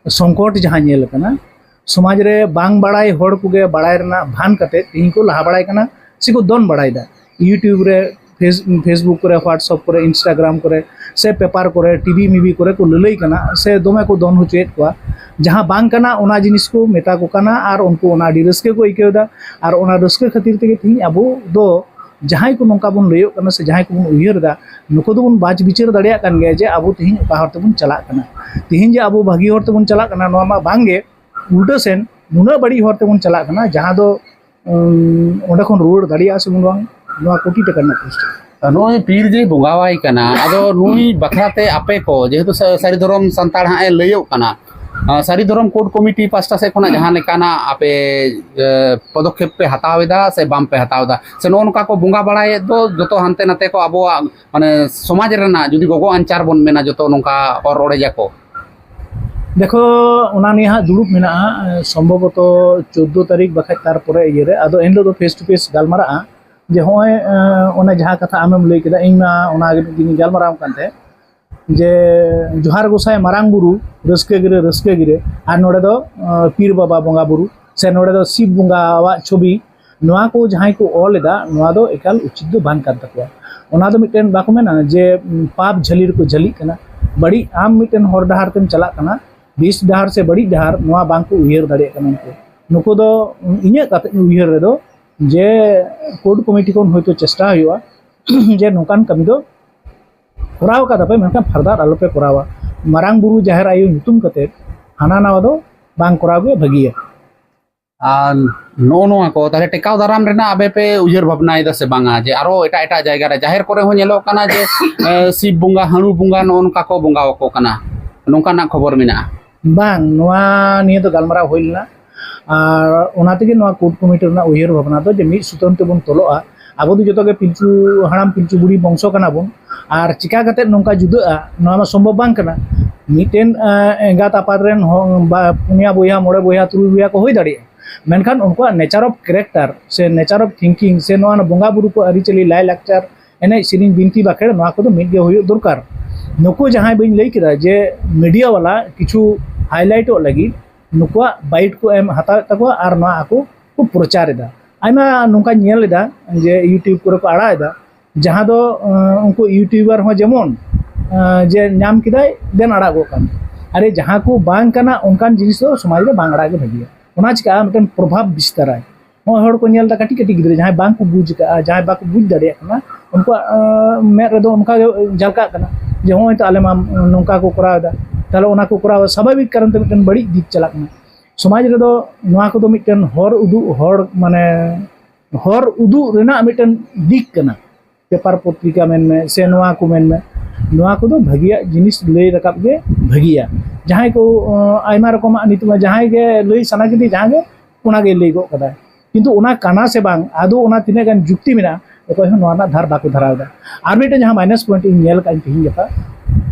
ᱥᱚᱝᱠᱚᱴ ᱡᱟᱦᱟᱸ ᱧᱮᱞ ᱠᱟᱱᱟ, ᱥᱚᱢᱟᱡᱽ ᱨᱮ ᱵᱟᱝ ᱵᱟᱲᱟᱭ ᱦᱚᱲ ᱠᱚᱜᱮ ᱵᱟᱲᱟᱭ ᱨᱮᱱᱟᱜ ᱵᱷᱟᱱ ᱠᱟᱛᱮ ᱛᱮᱦᱮᱧ ᱠᱚ ᱞᱟᱦᱟ ᱵᱟᱲᱟᱭ ᱠᱟᱱᱟ ᱥᱮᱠᱚ ᱫᱚᱱ ᱵᱟᱲᱟᱭᱮᱫᱟ᱾ YouTube ᱨᱮ ᱯᱷᱮᱥ- Facebook ᱠᱚᱨᱮ, WhatsApp ᱠᱚᱨᱮ, Instagram ᱠᱚᱨᱮ, ᱥᱮ ᱯᱮᱯᱟᱨ ᱠᱚᱨᱮ, ᱴᱤᱵᱷᱤ ᱢᱤᱵᱷᱤ ᱠᱚᱨᱮ ᱠᱚ ᱞᱟᱹᱞᱟᱹᱭ ᱠᱟᱱᱟ, ᱥᱮ ᱫᱚᱢᱮ ᱠᱚ ᱫᱚᱱ ᱦᱚᱪᱚᱭᱮᱫ ᱠᱚᱣᱟ᱾ ᱡᱟᱦᱟᱸ ᱵᱟᱝ ᱠᱟᱱᱟ ᱚᱱᱟ ᱡᱤᱱᱤᱥ ᱠᱚ ᱢᱮᱛᱟ ᱠᱚ ᱠᱟᱱᱟ ᱟᱨ ᱩᱱᱠᱩ ᱚᱱᱟ ᱟᱹᱰᱤ ᱨᱟᱹᱥᱠᱟᱹ ᱠᱚ ᱟᱹᱭᱠᱟᱹᱣ ᱮᱫᱟ᱾ ᱟᱨ ᱚᱱᱟ ᱨᱟᱹᱥᱠᱟᱹ ᱠᱷᱟᱹᱛᱤᱨ ᱛᱮᱜᱮ ᱛᱮᱦᱮᱧ ᱟᱵᱚ ᱫᱚ ᱡᱟᱦᱟᱸᱭ ᱠᱚ ᱱᱚᱝᱠᱟ ᱵᱚᱱ ᱞᱟᱹᱭᱚᱜ ᱠᱟᱱᱟ ᱥᱮ ᱡᱟᱦᱟᱸᱭ ᱠᱚᱵᱚᱱ ᱩᱭᱦᱟᱹᱨ ᱮᱫᱟ, ᱱᱩᱠᱩ ᱫᱚᱵᱚᱱ ᱵᱟᱪ ᱵᱤᱪᱟᱹᱨ ᱫᱟᱲᱮᱭᱟᱜ ᱠᱟᱱ ᱜᱮᱭᱟ ᱡᱮ ᱟᱵᱚ ᱛᱮᱦᱮᱧ ᱚᱠᱟ ᱦᱚᱨ ᱛᱮᱵᱚᱱ ᱪᱟᱞᱟᱜ ᱠᱟᱱᱟ᱾ ᱛᱮᱦᱮᱧ ᱡᱮ ᱟᱵᱚ ᱵᱷᱟᱹᱜᱤ ᱦᱚᱨ ᱛᱮᱵᱚᱱ ᱪᱟᱞᱟᱜ ᱠᱟᱱᱟ, ᱱᱚᱣᱟ ᱢᱟ ᱵᱟᱝ ᱜᱮ, ᱩᱞᱴᱟᱹ ᱥᱮᱱ ᱱᱩᱱᱟᱹᱜ ᱵᱟᱹᱲᱤᱡ ᱦᱚᱨ ᱛᱮᱵᱚᱱ ᱪᱟᱞᱟᱜ ᱠᱟᱱᱟ, ᱡᱟᱦᱟᱸ ᱫᱚ, ᱩᱢ, ᱚᱸᱰᱮ ᱠᱷᱚᱱ ᱨᱩᱣᱟᱹᱲ ᱫᱟᱲᱮᱭᱟᱜᱼᱟ ᱥᱮ ᱵᱚᱱ ᱵᱟᱝ, ᱱᱚᱣᱟ ᱠᱳᱴᱤ ᱴᱟᱠᱟ ᱨᱮᱱᱟᱜ ᱠᱚᱥᱴᱚ᱾ ᱱᱚᱜᱼᱚᱭ ᱯᱤᱨ ᱡᱮ ᱵᱚᱸᱜᱟᱣᱟᱭ ᱠᱟᱱᱟ, ᱟᱫᱚ ᱱᱩᱭ ᱵᱟᱠᱷᱨᱟ ᱛᱮ ᱟᱯᱮ ᱠᱚ, ᱡᱮᱦᱮᱛᱩ ᱥᱟ- ᱥᱟᱹᱨᱤ ᱫᱷᱚᱨᱚᱢ ᱥᱟᱱᱛᱟᱲ ᱦᱟᱸᱜ ᱮ ᱞᱟᱹᱭᱚᱜ ᱠᱟᱱᱟ, ᱟᱸ, ᱥᱟᱹᱨᱤ ᱫᱷᱚᱨᱚᱢ ᱠᱳᱰ ᱠᱚᱢᱤᱴᱤ ᱯᱟᱥᱴᱟ ᱥᱮᱫ ᱠᱷᱚᱱᱟᱜ ᱡᱟᱦᱟᱸ ᱞᱮᱠᱟᱱᱟᱜ ᱟᱯᱮ, ᱮ, ᱯᱚᱫᱚᱠᱷᱮᱯ ᱯᱮ ᱦᱟᱛᱟᱣ ᱮᱫᱟ ᱥᱮ ᱵᱟᱝ ᱯᱮ ᱦᱟᱛᱟᱣ ᱮᱫᱟ, ᱥᱮ ᱱᱚᱜᱼᱚ ᱱᱚᱝᱠᱟ ᱠᱚ ᱵᱚᱸᱜᱟ ᱵᱟᱲᱟᱭᱮᱫ ᱫᱚ ᱡᱚᱛᱚ ᱦᱟᱱᱛᱮ ᱱᱟᱛᱮ ᱠᱚ ᱟᱵᱚᱣᱟᱜ ᱢᱟᱱᱮ ᱥᱚᱢᱟᱡᱽ ᱨᱮᱱᱟᱜ ᱡᱩᱫᱤ ᱜᱚᱜᱚ ᱟᱧᱪᱟᱨ ᱵᱚᱱ ᱢᱮᱱᱟ, ᱡᱚᱛᱚ ᱱᱚᱝᱠᱟ ᱚᱨ ᱚᱲᱮᱡᱟᱠᱚ? ᱫᱮᱠᱷᱚ, ᱚᱱᱟ ᱱᱤᱭᱮ ᱦᱟᱸᱜ ᱫᱩᱲᱩᱵ ᱢᱮᱱᱟᱜᱼᱟ, ᱥᱚᱢᱵᱷᱚᱵᱚᱛᱚ ᱪᱳᱫᱽᱫᱳ ᱛᱟᱹᱨᱤᱠᱷ ᱵᱟᱠᱷᱟᱡ ᱛᱟᱨᱯᱚᱨᱮ ᱤᱭᱟᱹᱨᱮ, ᱟᱫᱚ ᱮᱱᱦᱤᱞᱳᱜ ᱫᱚ ᱯᱷᱮᱥ ᱴᱩ ᱯᱷᱮᱥ ᱜᱟᱞᱢᱟᱨᱟᱜᱼᱟ᱾ ᱡᱮ ᱦᱚᱸᱜᱼᱚᱭ, ᱮᱸ, ᱚᱱᱮ ᱡᱟᱦᱟᱸ ᱠᱟᱛᱷᱟ ᱟᱢᱮᱢ ᱞᱟᱹᱭ ᱠᱮᱫᱟ, ᱤᱧ ᱢᱟ ᱚᱱᱟ ᱜᱮ ᱢᱤᱫ ᱫᱤᱱ ᱤᱧ ᱜᱟᱞᱢᱟᱨᱟᱣ ᱠᱟᱱ ᱛᱟᱦᱮᱸᱫ, ᱡᱮ ᱡᱚᱦᱟᱨ ᱜᱚᱸᱥᱟᱭ ᱢᱟᱨᱟᱝ ᱵᱩᱨᱩ, ᱨᱟᱹᱥᱠᱟᱹ ᱜᱤᱨᱟᱹ, ᱨᱟᱹᱥᱠᱟᱹ ᱜᱤᱨᱟᱹ, ᱟᱨ ᱱᱚᱰᱮ ᱫᱚ, ᱮᱸ, ᱯᱤᱨ ᱵᱟᱵᱟ ᱵᱚᱸᱜᱟ ᱵᱩᱨᱩ, ᱥᱮ ᱱᱚᱰᱮ ᱫᱚ ᱥᱤᱵ ᱵᱚᱸᱜᱟᱣᱟᱜ ᱪᱷᱚᱵᱤ, ᱱᱚᱣᱟ ᱠᱚ ᱡᱟᱦᱟᱸᱭ ᱠᱚ ᱚᱞ ᱮᱫᱟ, ᱱᱚᱣᱟ ᱫᱚ ᱮᱠᱟᱞ ᱩᱪᱤᱛ ᱫᱚ ᱵᱟᱝ ᱠᱟᱱ ᱛᱟᱠᱚᱣᱟ᱾ ᱚᱱᱟ ᱫᱚ ᱢᱤᱫᱴᱮᱱ ᱵᱟᱠᱚ ᱢᱮᱱᱟ ᱡᱮ, ᱩᱸ, ᱯᱟᱯ ᱡᱷᱟᱹᱞᱤ ᱨᱮᱠᱚ ᱡᱷᱟᱹᱞᱤᱜ ᱠᱟᱱᱟ᱾ ᱵᱟᱹᱲᱤᱡ, ᱟᱢ ᱢᱤᱫᱴᱮᱱ ᱦᱚᱨ ᱰᱟᱦᱟᱨ ᱛᱮᱢ ᱪᱟᱞᱟᱜ ᱠᱟᱱᱟ, ᱵᱮᱥ ᱰᱟᱦᱟᱨ ᱥᱮ ᱵᱟᱹᱲᱤᱡ ᱰᱟᱦᱟᱨ, ᱱᱚᱣᱟ ᱵᱟᱝ ᱠᱚ ᱩᱭᱦᱟᱹᱨ ᱫᱟᱲᱮᱭᱟᱜ ᱠᱟᱱᱟ ᱩᱱᱠᱩ᱾ ᱱᱩᱠᱩ ᱫᱚ, ᱩᱸ, ᱤᱧᱟᱹᱜ ᱠᱟᱛᱷᱟ ᱩᱭᱦᱟᱹᱨ ᱨᱮᱫᱚ, ᱡᱮ ᱠᱳᱰ ᱠᱚᱢᱤᱴᱤ ᱠᱷᱚᱱ ᱦᱚᱭᱛᱳ ᱪᱮᱥᱴᱟ ᱦᱩᱭᱩᱜᱼᱟ ᱡᱮ ᱱᱚᱝᱠᱟᱱ ᱠᱟᱹᱢᱤ ᱫᱚ ᱠᱚᱨᱟᱣ ᱠᱟᱫᱟ ᱯᱮ, ᱢᱮᱱᱠᱷᱟᱱ ᱯᱷᱟᱨᱫᱟᱨ ᱟᱞᱚ ᱯᱮ ᱠᱚᱨᱟᱣᱟ᱾ ᱢᱟᱨᱟᱝ ᱵᱩᱨᱩ ᱡᱟᱦᱮᱨ ᱟᱭᱳ ᱧᱩᱛᱩᱢ ᱠᱟᱛᱮ ᱦᱟᱱᱟ ᱱᱟᱣᱟ ᱫᱚ ᱵᱟᱝ ᱠᱚᱨᱟᱣ ᱜᱮ ᱵᱷᱟᱹᱜᱤᱭᱟ᱾ ᱟᱨ ᱱᱚᱜᱼᱚ ᱱᱚᱣᱟ ᱠᱚ ᱛᱟᱦᱚᱞᱮ ᱴᱮᱠᱟᱣ ᱫᱟᱨᱟᱢ ᱨᱮᱱᱟᱜ ᱟᱯᱮ ᱯᱮ ᱩᱭᱦᱟᱹᱨ ᱵᱷᱟᱵᱽᱱᱟᱭᱮᱫᱟ ᱥᱮ ᱵᱟᱝᱟ, ᱡᱮ ᱟᱨᱚ ᱮᱴᱟᱜ ᱮᱴᱟᱜ ᱡᱟᱭᱜᱟ ᱨᱮ ᱡᱟᱦᱮᱨ ᱠᱚᱨᱮ ᱦᱚᱸ ᱧᱮᱞᱚᱜ ᱠᱟᱱᱟ ᱡᱮ, ᱮ, ᱥᱤᱵ ᱵᱚᱸᱜᱟ, ᱦᱟᱹᱬᱩ ᱵᱚᱸᱜᱟ ᱱᱚᱜᱼᱚ ᱱᱚᱝᱠᱟ ᱠᱚ ᱵᱚᱸᱜᱟ ᱟᱠᱚ ᱠᱟᱱᱟ, ᱱᱚᱝᱠᱟᱱᱟᱜ ᱠᱷᱚᱵᱚᱨ ᱢᱮᱱᱟᱜᱼᱟ? ᱵᱟᱝ, ᱱᱚᱣᱟ ᱱᱤᱭᱟᱹ ᱫᱚ ᱜᱟᱞᱢᱟᱨᱟᱣ ᱦᱩᱭ ᱞᱮᱱᱟ᱾ ᱟᱨ ᱚᱱᱟ ᱛᱮᱜᱮ ᱱᱚᱣᱟ ᱠᱳᱰ ᱠᱚᱢᱤᱴᱤ ᱨᱮᱱᱟᱜ ᱩᱭᱦᱟᱹᱨ ᱵᱷᱟᱵᱽᱱᱟ ᱫᱚ ᱡᱮ ᱢᱤᱫ ᱥᱩᱛᱟᱹᱢ ᱛᱮᱵᱚᱱ ᱛᱚᱞᱚᱜᱼᱟ᱾ ᱟᱵᱚ ᱫᱚ ᱡᱚᱛᱚ ᱜᱮ ᱯᱤᱞᱪᱩ ᱦᱟᱲᱟᱢ ᱯᱤᱞᱪᱩ ᱵᱩᱲᱦᱤ ᱵᱚᱝᱥᱚ ᱠᱟᱱᱟ ᱵᱚᱱ, ᱟᱨ ᱪᱤᱠᱟ ᱠᱟᱛᱮ ᱱᱚᱝᱠᱟ ᱡᱩᱫᱟᱹᱜᱼᱟ, ᱱᱚᱣᱟ ᱢᱟ ᱥᱚᱢᱵᱷᱚᱵ ᱵᱟᱝ ᱠᱟᱱᱟ᱾ ᱢᱤᱫᱴᱮᱱ, ᱮᱸ, ᱮᱸᱜᱟᱛ ᱟᱯᱟᱛ ᱨᱮᱱ ᱦᱚ-, ᱵᱟ-, ᱯᱩᱱᱭᱟ ᱵᱚᱭᱦᱟ, ᱢᱚᱬᱮ ᱵᱚᱭᱦᱟ, ᱛᱩᱨᱩᱭ ᱵᱚᱭᱦᱟ ᱠᱚ ᱦᱩᱭ ᱫᱟᱲᱮᱭᱟᱜᱼᱟ, ᱢᱮᱱᱠᱷᱟᱱ ᱩᱱᱠᱩᱣᱟᱜ nature of character ᱥᱮ nature of thinking ᱥᱮ ᱱᱚᱣᱟ ᱵᱚᱸᱜᱟ ᱵᱩᱨᱩ ᱠᱚ ᱟᱹᱨᱤᱪᱟᱹᱞᱤ, ᱞᱟᱭᱼᱞᱟᱠᱪᱟᱨ, ᱮᱱᱮᱡ ᱥᱮᱨᱮᱧ, ᱵᱤᱱᱛᱤ ᱵᱟᱠᱷᱮᱲ, ᱱᱚᱣᱟ ᱠᱚᱫᱚ ᱢᱤᱫ ᱜᱮ ᱦᱩᱭᱩᱜ ᱫᱚᱨᱠᱟᱨ᱾ ᱱᱩᱠᱩ ᱡᱟᱦᱟᱸᱭ ᱵᱟᱹᱧ ᱞᱟᱹᱭ ᱠᱮᱫᱟ ᱡᱮ ᱢᱤᱰᱤᱭᱟ ᱵᱟᱞᱟ ᱠᱤᱪᱷᱩ ᱦᱟᱭᱞᱟᱭᱤᱴᱚᱜ ᱞᱟᱹᱜᱤᱫ ᱱᱩᱠᱩᱣᱟᱜ ᱵᱟᱭᱤᱴ ᱠᱚ ᱮᱢ ᱦᱟᱛᱟᱣᱮᱫ ᱛᱟᱠᱚᱣᱟ ᱟᱨ ᱱᱚᱣᱟ ᱟᱠᱚ ᱠᱚ ᱯᱨᱚᱪᱟᱨ ᱮᱫᱟ᱾ ᱟᱭᱢᱟ ᱱᱚᱝᱠᱟᱧ ᱧᱮᱞ ᱮᱫᱟ ᱡᱮ YouTube ᱠᱚᱨᱮ ᱠᱚ ᱟᱲᱟᱜ ᱮᱫᱟ, ᱡᱟᱦᱟᱸ ᱫᱚ ᱟᱸ, ᱩᱱᱠᱩ ᱤᱭᱩᱴᱩᱵᱟᱨ ᱦᱚᱸ ᱡᱮᱢᱚᱱ ᱟᱸ, ᱡᱮ ᱧᱟᱢ ᱠᱮᱫᱟᱭ, ᱫᱮᱱ ᱟᱲᱟᱜ ᱜᱚᱫ ᱠᱟᱜ ᱢᱮ᱾ ᱟᱨᱮ, ᱡᱟᱦᱟᱸ ᱠᱚ ᱵᱟᱝ ᱠᱟᱱᱟ ᱚᱱᱠᱟᱱ ᱡᱤᱱᱤᱥ ᱫᱚ ᱥᱚᱢᱟᱡᱽ ᱨᱮ ᱵᱟᱝ ᱟᱲᱟᱜ ᱜᱮ ᱵᱷᱟᱹᱜᱤᱭᱟ᱾ ᱚᱱᱟ ᱪᱤᱠᱟᱹᱜᱼᱟ, ᱢᱤᱫᱴᱮᱱ ᱯᱨᱚᱵᱷᱟᱵᱽ ᱵᱤᱥᱛᱟᱨᱟᱭ᱾ ᱱᱚᱜᱼᱚᱭ ᱦᱚᱲ ᱠᱚ ᱧᱮᱞ ᱮᱫᱟ, ᱠᱟᱹᱴᱤᱡ ᱠᱟᱹᱴᱤᱡ ᱜᱤᱫᱽᱨᱟᱹ ᱡᱟᱦᱟᱸᱭ ᱵᱟᱝ ᱠᱚ ᱵᱩᱡᱽ ᱟᱠᱟᱫᱼᱟ, ᱡᱟᱦᱟᱸᱭ ᱵᱟᱠᱚ ᱵᱩᱡᱽ ᱫᱟᱲᱮᱭᱟᱜ ᱠᱟᱱᱟ, ᱩᱱᱠᱩᱣᱟᱜ ᱟᱸ, ᱢᱮᱫ ᱨᱮᱫᱚ ᱚᱱᱠᱟ ᱜᱮ ᱡᱷᱟᱞᱠᱟᱜ ᱠᱟᱱᱟ ᱡᱮ ᱱᱚᱜᱼᱚᱭ ᱛᱚ ᱟᱞᱮ ᱢᱟ ᱱᱚᱝᱠᱟ ᱠᱚ ᱠᱚᱨᱟᱣ ᱮᱫᱟ, ᱛᱟᱦᱞᱮ ᱚᱱᱟ ᱠᱚ ᱠᱚᱨᱟᱣ ᱥᱟᱵᱷᱟᱵᱤᱠ ᱠᱟᱨᱚᱱ ᱛᱮ ᱢᱤᱫᱴᱮᱱ ᱵᱟᱹᱲᱤᱡ ᱫᱤᱠ ᱪᱟᱞᱟᱜ ᱠᱟᱱᱟ᱾ ᱥᱚᱢᱟᱡᱽ ᱨᱮᱫᱚ ᱱᱚᱣᱟ ᱠᱚᱫᱚ ᱢᱤᱫᱴᱮᱱ ᱦᱚᱨ ᱩᱫᱩᱜ ᱦᱚᱲ, ᱢᱟᱱᱮ ᱦᱚᱨ ᱩᱫᱩᱜ ᱨᱮᱱᱟᱜ ᱢᱤᱫᱴᱮᱱ ᱫᱤᱠ ᱠᱟᱱᱟ᱾ ᱯᱮᱯᱟᱨ ᱯᱚᱛᱨᱤᱠᱟ ᱢᱮᱱᱢᱮ ᱥᱮ ᱱᱚᱣᱟ ᱠᱚ ᱢᱮᱱᱢᱮ, ᱱᱚᱣᱟ ᱠᱚᱫᱚ ᱵᱷᱟᱹᱜᱤᱭᱟᱜ ᱡᱤᱱᱤᱥ ᱞᱟᱹᱭ ᱨᱟᱠᱟᱵ ᱜᱮ ᱵᱷᱟᱹᱜᱤᱭᱟ᱾ ᱡᱟᱦᱟᱸᱭ ᱠᱚ ᱟᱸ, ᱟᱭᱢᱟ ᱨᱚᱠᱚᱢᱟᱜ ᱱᱤᱛᱚᱜ ᱢᱟ ᱡᱟᱦᱟᱸᱭ ᱜᱮ ᱞᱟᱹᱭ ᱥᱟᱱᱟ ᱠᱮᱫᱮ, ᱡᱟᱦᱟᱸ ᱜᱮ ᱚᱱᱟ ᱜᱮ ᱞᱟᱹᱭ ᱜᱚᱫ ᱠᱟᱫᱟᱭ, ᱠᱤᱱᱛᱩ ᱚᱱᱟ ᱠᱟᱱᱟ ᱥᱮ ᱵᱟᱝ, ᱟᱫᱚ ᱚᱱᱟ ᱛᱤᱱᱟᱹᱜ ᱜᱟᱱ ᱡᱩᱠᱛᱤ ᱢᱮᱱᱟᱜᱼᱟ, ᱚᱠᱚᱭ ᱦᱚᱸ ᱱᱚᱣᱟ ᱨᱮᱱᱟᱜ ᱫᱷᱟᱨ ᱵᱟᱠᱚ ᱫᱷᱟᱨᱟᱣ ᱮᱫᱟ᱾ ᱟᱨ ᱢᱤᱫᱴᱮᱱ ᱡᱟᱦᱟᱸ ᱢᱟᱭᱱᱟᱥ ᱯᱚᱭᱮᱱᱴ ᱤᱧ ᱧᱮᱞ ᱟᱠᱟᱫ ᱛᱮᱦᱮᱧ ᱜᱟᱯᱟ,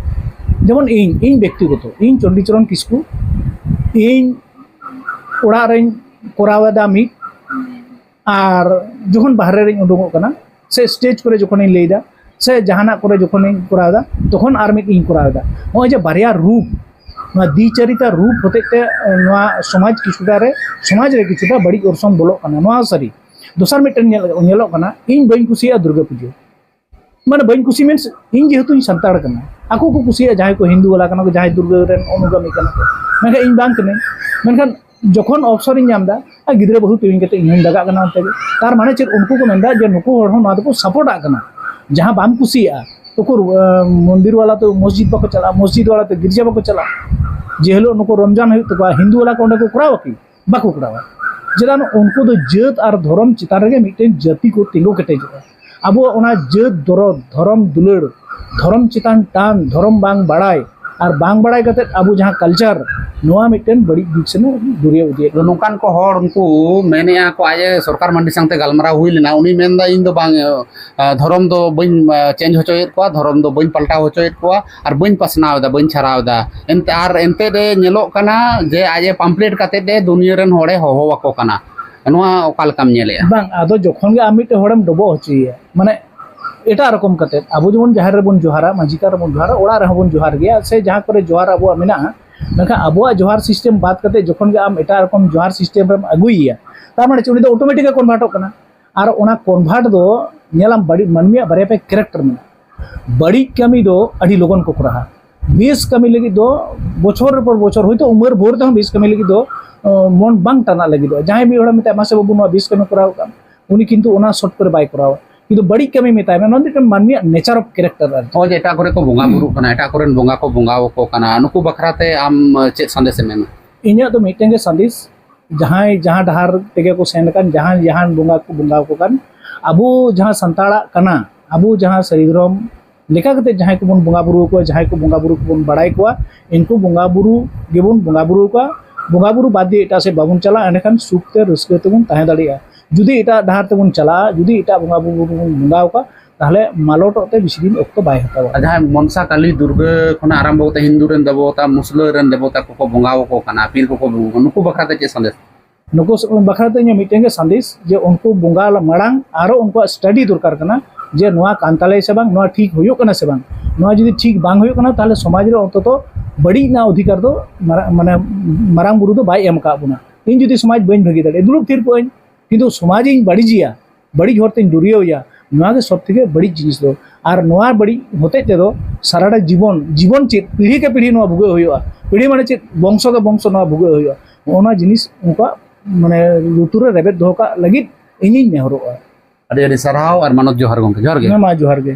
ᱡᱮᱢᱚᱱ ᱤᱧ ᱤᱧ ᱵᱮᱠᱛᱤᱜᱚᱛᱚ, ᱤᱧ ᱪᱚᱱᱰᱤᱪᱚᱨᱚᱱ ᱠᱤᱥᱠᱩ, ᱤᱧ ᱚᱲᱟᱜ ᱨᱮᱧ ᱠᱚᱨᱟᱣ ᱮᱫᱟ ᱢᱤᱫ, ᱟᱨ ᱡᱚᱠᱷᱚᱱ ᱵᱟᱦᱨᱮ ᱨᱤᱧ ᱩᱰᱩᱠᱚᱜ ᱠᱟᱱᱟ ᱥᱮ ᱥᱴᱮᱡᱽ ᱠᱚᱨᱮ ᱡᱚᱠᱷᱚᱱᱤᱧ ᱞᱟᱹᱭ ᱮᱫᱟ ᱥᱮ ᱡᱟᱦᱟᱱᱟᱜ ᱠᱚᱨᱮ ᱡᱚᱠᱷᱚᱱᱤᱧ ᱠᱚᱨᱟᱣ ᱮᱫᱟ, ᱛᱚᱠᱷᱚᱱ ᱟᱨ ᱢᱤᱫ ᱤᱧ ᱠᱚᱨᱟᱣ ᱮᱫᱟ᱾ ᱱᱚᱜᱼᱚᱭ ᱡᱮ ᱵᱟᱨᱭᱟ ᱨᱩᱯ, ᱱᱚᱣᱟ ᱫᱤᱪᱟᱹᱨᱤᱛᱟ ᱨᱩᱯ ᱦᱚᱛᱮᱡ ᱛᱮ ᱱᱚᱣᱟ ᱥᱚᱢᱟᱡᱽ ᱠᱤᱪᱷᱩᱴᱟ ᱨᱮ, ᱥᱚᱢᱟᱡᱽ ᱨᱮ ᱠᱤᱪᱷᱩᱴᱟ ᱵᱟᱹᱲᱤᱡ ᱚᱨᱥᱚᱝ ᱵᱚᱞᱚᱜ ᱠᱟᱱᱟ, ᱱᱚᱣᱟ ᱥᱟᱹᱨᱤ᱾ ᱫᱚᱥᱟᱨ ᱢᱤᱫᱴᱮᱱ ᱧᱮᱞ, ᱧᱮᱞᱚᱜ ᱠᱟᱱᱟ, ᱤᱧ ᱵᱟᱹᱧ ᱠᱩᱥᱤᱭᱟᱜᱼᱟ ᱫᱩᱨᱜᱟᱹ ᱯᱩᱡᱟᱹ᱾ ᱢᱟᱱᱮ ᱵᱟᱹᱧ ᱠᱩᱥᱤ ᱢᱤᱱᱥ, ᱤᱧ ᱡᱮᱦᱮᱛᱩᱧ ᱥᱟᱱᱛᱟᱲ ᱠᱟᱱᱟ, ᱟᱠᱚ ᱠᱚ ᱠᱩᱥᱤᱭᱟᱜᱼᱟ, ᱡᱟᱦᱟᱸᱭ ᱠᱚ ᱦᱤᱱᱫᱩ ᱵᱟᱞᱟ ᱠᱟᱱᱟ ᱠᱚ, ᱡᱟᱦᱟᱸᱭ ᱫᱩᱨᱜᱟᱹ ᱨᱮᱱ ᱚᱱᱩᱜᱟᱢᱤ ᱠᱟᱱᱟ ᱠᱚ, ᱢᱮᱱᱠᱷᱟᱱ ᱤᱧ ᱵᱟᱝ ᱠᱟᱹᱱᱟᱹᱧ᱾ ᱢᱮᱱᱠᱷᱟᱱ ᱡᱚᱠᱷᱚᱱ ᱚᱯᱥᱚᱨᱤᱧ ᱧᱟᱢ ᱮᱫᱟ, ᱟᱨ ᱜᱤᱫᱽᱨᱟᱹ ᱵᱟᱹᱦᱩ ᱛᱮᱣᱤᱧ ᱠᱟᱛᱮ ᱤᱧ ᱦᱚᱸᱧ ᱞᱟᱜᱟᱜ ᱠᱟᱱᱟ ᱚᱱᱛᱮ ᱜᱮ᱾ ᱛᱟᱨ ᱢᱟᱱᱮ ᱪᱮᱫ? ᱩᱱᱠᱩ ᱠᱚ ᱢᱮᱱᱫᱟ ᱡᱮ ᱱᱩᱠᱩ ᱦᱚᱲ ᱦᱚᱸ ᱱᱚᱣᱟ ᱫᱚᱠᱚ ᱥᱟᱯᱳᱨᱴᱟᱜ ᱠᱟᱱᱟ᱾ ᱡᱟᱦᱟᱸ ᱵᱟᱢ ᱠᱩᱥᱤᱭᱟᱜᱼᱟ, ᱩᱠᱩᱨ, ᱟᱸ, ᱢᱚᱱᱫᱤᱨ ᱣᱟᱞᱟ ᱛᱚ ᱢᱚᱥᱡᱤᱫ ᱵᱟᱠᱚ ᱪᱟᱞᱟᱜᱼᱟ, ᱢᱚᱥᱡᱤᱫ ᱣᱟᱞᱟ ᱛᱚ ᱜᱤᱨᱡᱟ ᱵᱟᱠᱚ ᱪᱟᱞᱟᱜᱼᱟ᱾ ᱡᱮ ᱦᱤᱞᱳᱜ ᱱᱩᱠᱩ ᱨᱚᱢᱡᱟᱱ ᱦᱩᱭᱩᱜ ᱛᱟᱠᱚᱣᱟ, ᱦᱤᱱᱫᱩ ᱣᱟᱞᱟ ᱠᱚ ᱚᱸᱰᱮ ᱠᱚ ᱠᱚᱨᱟᱣᱟ ᱠᱤ? ᱵᱟᱠᱚ ᱠᱚᱨᱟᱣᱟ᱾ ᱪᱮᱫᱟᱜ? ᱩᱱᱠᱩ ᱫᱚ ᱡᱟᱹᱛ ᱟᱨ ᱫᱷᱚᱨᱚᱢ ᱪᱮᱛᱟᱱ ᱨᱮᱜᱮ ᱢᱤᱫᱴᱮᱱ ᱡᱟᱹᱛᱤ ᱠᱚ ᱛᱤᱸᱜᱩ ᱠᱮᱴᱮᱡᱚᱜᱼᱟ᱾ ᱟᱵᱚᱣᱟᱜ ᱚᱱᱟ ᱡᱟᱹᱛ ᱫᱚᱨᱚᱫ, ᱫᱷᱚᱨᱚᱢ ᱫᱩᱞᱟᱹᱲ, ᱫᱷᱚᱨᱚᱢ ᱪᱮᱛᱟᱱ ᱴᱟᱱ, ᱫᱷᱚᱨᱚᱢ ᱵᱟᱝ ᱵᱟᱲᱟᱭ, ᱟᱨ ᱵᱟᱝ ᱵᱟᱲᱟᱭ ᱠᱟᱛᱮᱫ ᱟᱵᱚ ᱡᱟᱦᱟᱸ ᱠᱟᱞᱪᱟᱨ, ᱱᱚᱣᱟ ᱢᱤᱫᱴᱮᱱ ᱵᱟᱹᱲᱤᱡ ᱫᱤᱠ ᱥᱮᱱ ᱫᱩᱨᱤᱭᱟᱹ ᱤᱫᱤᱭᱮᱫ ᱟᱫᱚ ᱵᱚᱱᱟ᱾ ᱱᱚᱝᱠᱟᱱ ᱠᱚ ᱦᱚᱲ ᱩᱱᱠᱩ ᱢᱮᱱᱮᱫᱼᱟ ᱠᱚ, ᱟᱡ ᱮ ᱥᱚᱨᱠᱟᱨ ᱢᱟᱱᱰᱤ ᱥᱟᱶᱛᱮ ᱜᱟᱞᱢᱟᱨᱟᱣ ᱦᱩᱭ ᱞᱮᱱᱟ, ᱩᱱᱤ ᱢᱮᱱᱫᱟ ᱤᱧ ᱫᱚ ᱵᱟᱝ, ᱟ, ᱫᱷᱚᱨᱚᱢ ᱫᱚ ᱵᱟᱹᱧ, ᱟ, ᱪᱮᱧᱡᱽ ᱦᱚᱪᱚᱭᱮᱫ ᱠᱚᱣᱟ, ᱫᱷᱚᱨᱚᱢ ᱫᱚ ᱵᱟᱹᱧ ᱯᱟᱞᱴᱟᱣ ᱦᱚᱪᱚᱭᱮᱫ ᱠᱚᱣᱟ ᱟᱨ ᱵᱟᱹᱧ ᱯᱟᱥᱱᱟᱣ ᱮᱫᱟ, ᱵᱟᱹᱧ ᱪᱷᱟᱨᱟᱣ ᱮᱫᱟ᱾ ᱮᱱᱛᱮ, ᱟᱨ ᱮᱱᱛᱮᱫ ᱮ ᱧᱮᱞᱚᱜ ᱠᱟᱱᱟ ᱡᱮ ᱟᱡ ᱮ ᱯᱟᱢᱯᱞᱮᱴ ᱠᱟᱛᱮᱫ ᱮ ᱫᱩᱱᱤᱭᱟᱹ ᱨᱮᱱ ᱦᱚᱲᱮ ᱦᱚᱦᱚ ᱟᱠᱚ ᱠᱟᱱᱟ᱾ ᱱᱚᱣᱟ ᱚᱠᱟ ᱞᱮᱠᱟᱢ ᱧᱮᱞᱮᱫᱼᱟ? ᱵᱟᱝ, ᱟᱫᱚ ᱡᱚᱠᱷᱚᱱ ᱜᱮ ᱟᱢ ᱢᱤᱫᱴᱮᱱ ᱦᱚᱲᱮᱢ ᱰᱚᱵᱚᱜ ᱦᱚᱪᱚᱭᱮᱭᱟ, ᱢᱟᱱᱮ ᱮᱴᱟᱜ ᱨᱚᱠᱚᱢ ᱠᱟᱛᱮᱫ, ᱟᱵᱚ ᱡᱮᱢᱚᱱ ᱡᱟᱦᱮᱨ ᱨᱮᱵᱚᱱ ᱡᱚᱦᱟᱨᱟ, ᱢᱟᱹᱡᱷᱤ ᱛᱷᱟᱱ ᱨᱮᱵᱚᱱ ᱡᱚᱦᱟᱨᱟ, ᱚᱲᱟᱜ ᱨᱮᱦᱚᱸ ᱵᱚᱱ ᱡᱚᱦᱟᱨ ᱜᱮᱭᱟ, ᱥᱮ ᱡᱟᱦᱟᱸ ᱠᱚᱨᱮ ᱡᱚᱦᱟᱨ ᱟᱵᱚᱣᱟᱜ ᱢᱮᱱᱟᱜᱼᱟ, ᱢᱮᱱᱠᱷᱟᱱ ᱟᱵᱚᱣᱟᱜ ᱡᱚᱦᱟᱨ ᱥᱤᱥᱴᱮᱢ ᱵᱟᱫ ᱠᱟᱛᱮᱫ ᱡᱚᱠᱷᱚᱱ ᱜᱮ ᱟᱢ ᱮᱴᱟᱜ ᱨᱚᱠᱚᱢ ᱡᱚᱦᱟᱨ ᱥᱤᱥᱴᱮᱢ ᱨᱮᱢ ᱟᱹᱜᱩᱭᱮᱭᱟ, ᱛᱟᱨ ᱢᱟᱱᱮ ᱪᱮᱫ? ᱩᱱᱤ ᱫᱚ ᱚᱴᱳᱢᱮᱴᱤᱠ ᱮ ᱠᱚᱱᱵᱷᱟᱨᱴᱚᱜ ᱠᱟᱱᱟ᱾ ᱟᱨ ᱚᱱᱟ ᱠᱚᱱᱵᱷᱟᱨᱴ ᱫᱚ ᱧᱮᱞᱟᱢ ᱵᱟᱹᱲᱤᱡ ᱢᱟᱹᱱᱢᱤᱭᱟᱜ ᱵᱟᱨᱭᱟ ᱯᱮᱭᱟ ᱠᱮᱨᱮᱠᱴᱟᱨ ᱢᱮᱱᱟᱜᱼᱟ᱾ ᱵᱟᱹᱲᱤᱡ ᱠᱟᱹᱢᱤ ᱫᱚ ᱟᱹᱰᱤ ᱞᱚᱜᱚᱱ ᱠᱚ ᱠᱚᱨᱟᱣᱟ᱾ ᱵᱮᱥ ᱠᱟᱹᱢᱤ ᱞᱟᱹᱜᱤᱫ ᱫᱚ ᱵᱚᱪᱷᱚᱨ ᱯᱚᱨ ᱵᱚᱪᱷᱚᱨ, ᱦᱚᱭᱛᱳ ᱩᱢᱮᱨ ᱵᱷᱳᱨ ᱛᱮᱦᱚᱸ ᱵᱮᱥ ᱠᱟᱹᱢᱤ ᱞᱟᱹᱜᱤᱫ ᱫᱚ ᱢᱚᱱ ᱵᱟᱝ ᱴᱟᱱᱟᱜ ᱞᱟᱹᱜᱤᱫᱚᱜᱼᱟ᱾ ᱡᱟᱦᱟᱸᱭ ᱢᱤᱫ ᱦᱚᱲᱮ ᱢᱮᱛᱟᱭᱟ, "ᱢᱟᱥᱮ ᱵᱟᱹᱵᱩ, ᱱᱚᱣᱟ ᱵᱮᱥ ᱠᱟᱹᱢᱤ ᱠᱚᱨᱟᱣ ᱠᱟᱜ ᱢᱮ," ᱩᱱᱤ ᱠᱤᱱᱛᱩ ᱚᱱᱟ ᱥᱚᱴ ᱠᱚᱨᱮ ᱵᱟᱭ ᱠᱚᱨᱟᱣᱟ᱾ ᱠᱤᱱᱛᱩ ᱵᱟᱹᱲᱤᱡ ᱠᱟᱹᱢᱤ ᱢᱮᱛᱟᱭ ᱢᱮ, ᱱᱚᱣᱟ ᱫᱚ ᱢᱤᱫᱴᱟᱝ ᱢᱟᱹᱱᱢᱤᱭᱟᱜ ᱱᱮᱪᱟᱨ ᱚᱯᱷ ᱠᱮᱨᱮᱠᱴᱟᱨ ᱟᱨᱠᱤ᱾ ᱱᱚᱜᱼᱚᱭ ᱡᱮ ᱮᱴᱟᱜ ᱠᱚᱨᱮ ᱠᱚ ᱵᱚᱸᱜᱟ ᱵᱩᱨᱩᱜ ᱠᱟᱱᱟ, ᱮᱴᱟᱜ ᱠᱚᱨᱮᱱ ᱵᱚᱸᱜᱟ ᱠᱚ ᱵᱚᱸᱜᱟ ᱟᱠᱚ ᱠᱟᱱᱟ, ᱱᱩᱠᱩ ᱵᱟᱠᱷᱨᱟ ᱛᱮ ᱟᱢ ᱪᱮᱫ ᱥᱟᱸᱫᱮᱥ ᱮᱢ ᱮᱢᱟ? ᱤᱧᱟᱹᱜ ᱫᱚ ᱢᱤᱫᱴᱮᱱ ᱜᱮ ᱥᱟᱸᱫᱮᱥ, ᱡᱟᱦᱟᱸᱭ ᱡᱟᱦᱟᱸ ᱰᱟᱦᱟᱨ ᱛᱮᱜᱮ ᱠᱚ ᱥᱮᱱ ᱟᱠᱟᱱ, ᱡᱟᱦᱟᱸᱭ ᱡᱟᱦᱟᱱ ᱵᱚᱸᱜᱟ ᱠᱚ ᱵᱚᱸᱜᱟ ᱟᱠᱚ ᱠᱟᱱ, ᱟᱵᱚ ᱡᱟᱦᱟᱸ ᱥᱟᱱᱛᱟᱲᱟᱜ ᱠᱟᱱᱟ, ᱟᱵᱚ ᱡᱟᱦᱟᱸ ᱥᱟᱹᱨᱤ ᱫᱷᱚᱨᱚᱢ ᱞᱮᱠᱟ ᱠᱟᱛᱮ ᱡᱟᱦᱟᱸᱭ ᱠᱚᱵᱚᱱ ᱵᱚᱸᱜᱟ ᱵᱩᱨᱩ ᱟᱠᱚᱣᱟ, ᱡᱟᱦᱟᱸᱭ ᱠᱚ ᱵᱚᱸᱜᱟ ᱵᱩᱨᱩ ᱠᱚᱵᱚᱱ ᱵᱟᱲᱟᱭ ᱠᱚᱣᱟ, ᱤᱱᱠᱩ ᱵᱚᱸᱜᱟ ᱵᱩᱨᱩ ᱜᱮᱵᱚᱱ ᱵᱚᱸᱜᱟ ᱵᱩᱨᱩ ᱟᱠᱚᱣᱟ᱾ ᱵᱚᱸᱜᱟ ᱵᱩᱨᱩ ᱵᱟᱫ ᱫᱤᱭᱮ ᱮᱴᱟᱜ ᱥᱮᱫ ᱵᱟᱵᱚᱱ ᱪᱟᱞᱟᱜᱼᱟ, ᱮᱸᱰᱮᱠᱷᱟᱱ ᱥᱩᱠ ᱛᱮ ᱨᱟᱹᱥᱠᱟᱹ ᱛᱮᱵᱚᱱ ᱛᱟᱦᱮᱸ ᱫᱟᱲᱮᱭᱟᱜᱼᱟ᱾ ᱡᱩᱫᱤ ᱮᱴᱟᱜ ᱰᱟᱦᱟᱨ ᱛᱮᱵᱚᱱ ᱪᱟᱞᱟᱜᱼᱟ, ᱡᱩᱫᱤ ᱮᱴᱟᱜ ᱵᱚᱸᱜᱟ ᱵᱩᱨᱩ ᱵᱚᱱ ᱵᱚᱸᱜᱟ ᱟᱠᱚᱣᱟ, ᱛᱟᱦᱚᱞᱮ ᱢᱟᱞᱚᱴᱚᱜ ᱛᱮ ᱵᱮᱥᱤ ᱫᱤᱱ ᱚᱠᱛᱚ ᱵᱟᱭ ᱦᱟᱛᱟᱣᱟ᱾ ᱟᱨ ᱡᱟᱦᱟᱸᱭ ᱢᱚᱱᱥᱟ ᱠᱟᱹᱞᱤ ᱫᱩᱨᱜᱟᱹ ᱠᱷᱚᱱᱟᱜ ᱟᱨᱟᱢᱵᱷᱚ ᱠᱟᱛᱮ ᱦᱤᱱᱫᱩ ᱨᱮᱱ ᱫᱮᱵᱚᱛᱟ, ᱢᱩᱥᱞᱟᱹ ᱨᱮᱱ ᱫᱮᱵᱚᱛᱟ ᱠᱚᱠᱚ ᱵᱚᱸᱜᱟ ᱟᱠᱚ ᱠᱟᱱᱟ, ᱯᱤᱨ ᱠᱚᱠᱚ ᱵᱚᱸᱜᱟ ᱟᱠᱚ ᱠᱟᱱᱟ, ᱱᱩᱠᱩ ᱵᱟᱠᱷᱨᱟ ᱛᱮ ᱪᱮᱫ ᱥᱟᱸᱫᱮᱥ? ᱱᱩᱠᱩ ᱵᱟᱠᱷᱨᱟ ᱛᱮ ᱤᱧᱟᱹᱜ ᱢᱤᱫᱴᱮᱱ ᱜᱮ ᱥᱟᱸᱫᱮᱥ, ᱡᱮ ᱩᱱᱠᱩ ᱵᱚᱸᱜᱟ ᱢᱟᱲᱟᱝ ᱟᱨᱚ ᱩᱱᱠᱩᱣᱟᱜ ᱥᱴᱟᱰᱤ ᱫᱚᱨᱠᱟᱨ ᱠᱟᱱᱟ, ᱡᱮ ᱱᱚᱣᱟ ᱠᱟᱱ ᱛᱟᱞᱮᱭᱟ ᱥᱮ ᱵᱟᱝ, ᱱᱚᱣᱟ ᱴᱷᱤᱠ ᱦᱩᱭᱩᱜ ᱠᱟᱱᱟ ᱥᱮ ᱵᱟᱝ᱾ ᱱᱚᱣᱟ ᱡᱩᱫᱤ ᱴᱷᱤᱠ ᱵᱟᱝ ᱦᱩᱭᱩᱜ ᱠᱟᱱᱟ, ᱛᱟᱦᱚᱞᱮ ᱥᱚᱢᱟᱡᱽ ᱨᱮ ᱚᱱᱛᱚᱛᱚ ᱵᱟᱹᱲᱤᱡ ᱨᱮᱱᱟᱜ ᱚᱫᱷᱤᱠᱟᱨ ᱫᱚ ᱢᱟᱨᱟ-, ᱢᱟᱱᱮ ᱢᱟᱨᱟᱝ ᱵᱩᱨᱩ ᱫᱚ ᱵᱟᱭ ᱮᱢ ᱟᱠᱟᱫ ᱵᱚᱱᱟ᱾ ᱤᱧ ᱡᱩᱫᱤ ᱥᱚᱢᱟᱡᱽ ᱵᱟᱹᱧ ᱵᱷᱟᱹᱜᱤ ᱫᱟᱲᱮᱭᱟᱜᱼᱟ, ᱫᱩᱲᱩᱵ ᱛᱷᱤᱨ ᱠᱚᱜ ᱟᱹᱧ, ᱠᱤᱱᱛᱩ ᱥᱚᱢᱟᱡᱽ ᱤᱧ ᱵᱟᱹᱲᱤᱡᱮᱭᱟ, ᱵᱟᱹᱲᱤᱡ ᱦᱚᱨ ᱛᱮᱧ ᱰᱩᱨᱤᱭᱟᱹᱣᱮᱭᱟ, ᱱᱚᱣᱟ ᱜᱮ ᱥᱚᱵ ᱛᱷᱮᱠᱮ ᱵᱟᱹᱲᱤᱡ ᱡᱤᱱᱤᱥ ᱫᱚ᱾ ᱟᱨ ᱱᱚᱣᱟ ᱵᱟᱹᱲᱤᱡ ᱦᱚᱛᱮᱡ ᱛᱮᱫᱚ ᱥᱟᱨᱟᱴᱟ ᱡᱤᱵᱚᱱ, ᱡᱤᱵᱚᱱ ᱪᱮᱫ ᱯᱤᱲᱦᱤ ᱠᱮ ᱯᱤᱲᱦᱤ ᱱᱚᱣᱟ ᱵᱷᱩᱜᱟᱹᱜ ᱦᱩᱭᱩᱜᱼᱟ, ᱯᱤᱲᱦᱤ ᱢᱟᱱᱮ ᱪᱮᱫ, ᱵᱚᱝᱥᱚ ᱠᱮ ᱵᱚᱝᱥᱚ ᱱᱚᱣᱟ ᱵᱷᱩᱜᱟᱹᱜ ᱦᱩᱭᱩᱜᱼᱟ᱾ ᱱᱚᱜᱼᱚ ᱱᱚᱣᱟ ᱡᱤᱱᱤᱥ ᱩᱱᱠᱩᱣᱟᱜ ᱢᱟᱱᱮ ᱞᱩᱛᱩᱨ ᱨᱮ ᱨᱮᱵᱮᱫ ᱫᱚᱦᱚ ᱠᱟᱜ ᱞᱟᱹᱜᱤᱫ ᱤᱧᱤᱧ ᱱᱮᱦᱚᱨᱚᱜᱼᱟ᱾ ᱟᱹᱰᱤ ᱟᱹᱰᱤ ᱥᱟᱨᱦᱟᱣ ᱟᱨ ᱢᱟᱱᱚᱛ ᱡᱚᱦᱟᱨ ᱜᱚᱢᱠᱮ, ᱡᱚᱦᱟᱨ ᱜᱮ᱾ ᱦᱮᱸ, ᱢᱟ ᱡᱚᱦᱟᱨ ᱜᱮ᱾